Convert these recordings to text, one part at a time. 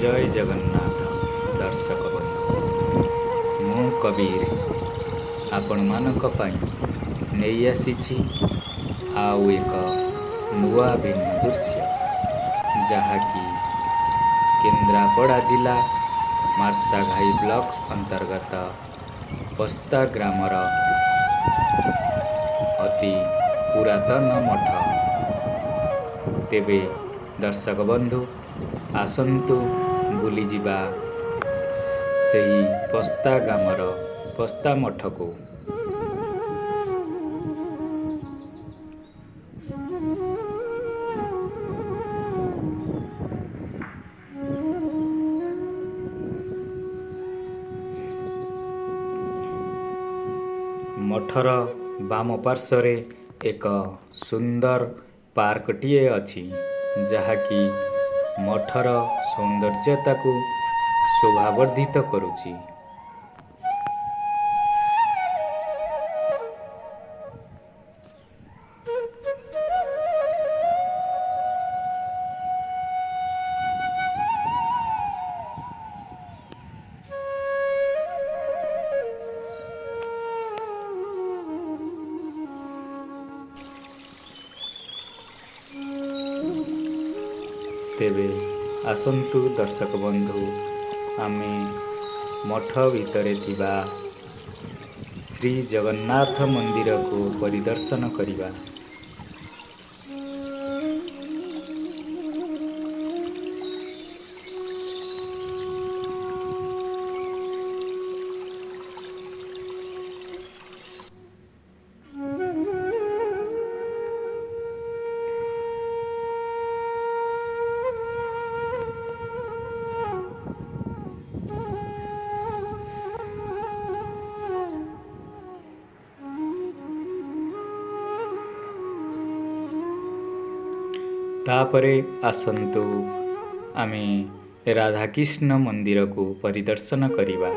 ଜୟ ଜଗନ୍ନାଥ ଦର୍ଶକ ବନ୍ଧୁ, ମୁଁ କବୀର ଆପଣମାନଙ୍କ ପାଇଁ ନେଇ ଆସିଛି ଆଉ ଏକ ନୂଆ ଭିନ୍ନ ଦୃଶ୍ୟ, ଯାହାକି କେନ୍ଦ୍ରାପଡ଼ା ଜିଲ୍ଲା ମାର୍ଶାଘାଇ ବ୍ଲକ ଅନ୍ତର୍ଗତ ବସ୍ତା ଗ୍ରାମର ଅତି ପୁରାତନ ମଠ। ତେବେ ଦର୍ଶକ ବନ୍ଧୁ, ଆସନ୍ତୁ ବୁଲିଯିବା ସେହି ବସ୍ତା ଗ୍ରାମର ବସ୍ତା ମଠକୁ। ମଠର ବାମ ପାର୍ଶ୍ୱରେ ଏକ ସୁନ୍ଦର ପାର୍କଟିଏ ଅଛି, ଯାହାକି ମଠର ସୌନ୍ଦର୍ଯ୍ୟତାକୁ ଶୋଭାବର୍ଦ୍ଧିତ କରୁଛି। ତେବେ ଆସନ୍ତୁ ଦର୍ଶକ ବନ୍ଧୁ, ଆମେ ମଠ ଭିତରେ ଥିବା ଶ୍ରୀ ଜଗନ୍ନାଥ ମନ୍ଦିରକୁ ପରିଦର୍ଶନ କରିବା। ତାପରେ ଆସନ୍ତୁ ଆମେ ରାଧାକୃଷ୍ଣ ମନ୍ଦିରକୁ ପରିଦର୍ଶନ କରିବା।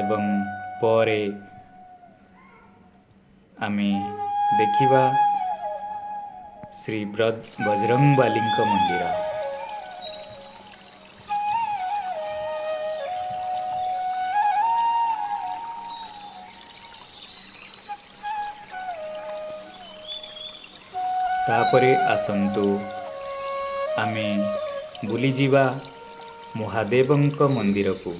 ଏବଂ ପରେ ଆମେ ଦେଖିବା ଶ୍ରୀ ବଜରଙ୍ଗବାଲିଙ୍କ ମନ୍ଦିର। ତାପରେ ଆସନ୍ତୁ ଆମେ ବୁଲିଯିବା ମହାଦେବଙ୍କ ମନ୍ଦିରକୁ।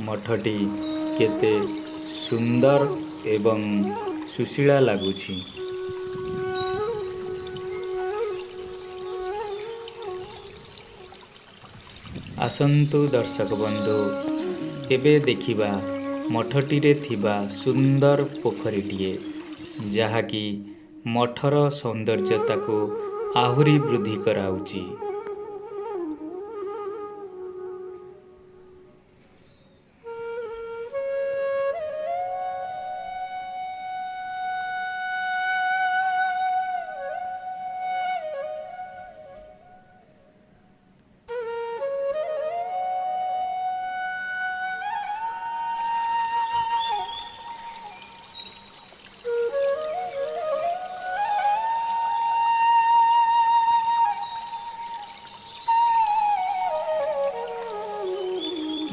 ମଠଟି କେତେ ସୁନ୍ଦର ଏବଂ ସୁଶୀଳା ଲାଗୁଛି। ଆସନ୍ତୁ ଦର୍ଶକ ବନ୍ଧୁ, ଏବେ ଦେଖିବା ମଠଟିରେ ଥିବା ସୁନ୍ଦର ପୋଖରୀଟିଏ, ଯାହାକି ମଠର ସୌନ୍ଦର୍ଯ୍ୟତାକୁ ଆହୁରି ବୃଦ୍ଧି କରାଉଛି।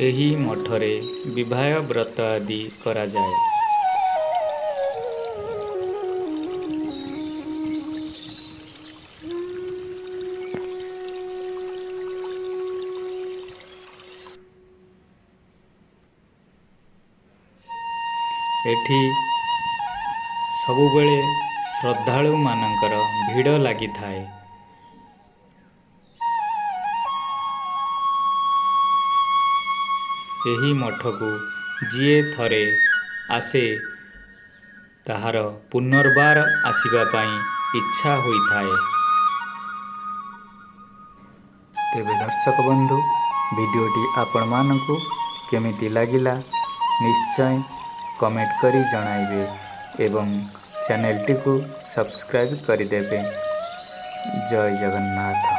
ଏହି ମଠରେ ବିବାହ ବ୍ରତ ଆଦି କରାଯାଏ। ଏଠି ସବୁବେଳେ ଶ୍ରଦ୍ଧାଳୁମାନଙ୍କର ଭିଡ଼ ଲାଗିଥାଏ। ଏହି ମଠକୁ ଯିଏ ଥରେ ଆସେ, ତାହାର ପୁନର୍ବାର ଆସିବା ପାଇଁ ଇଚ୍ଛା ହୋଇଥାଏ। ତେବେ ଦର୍ଶକ ବନ୍ଧୁ, ଭିଡ଼ିଓଟି ଆପଣମାନଙ୍କୁ କେମିତି ଲାଗିଲା ନିଶ୍ଚୟ କମେଣ୍ଟ କରି ଜଣାଇବେ ଏବଂ ଚ୍ୟାନେଲଟିକୁ ସବସ୍କ୍ରାଇବ୍ କରିଦେବେ। ଜୟ ଜଗନ୍ନାଥ।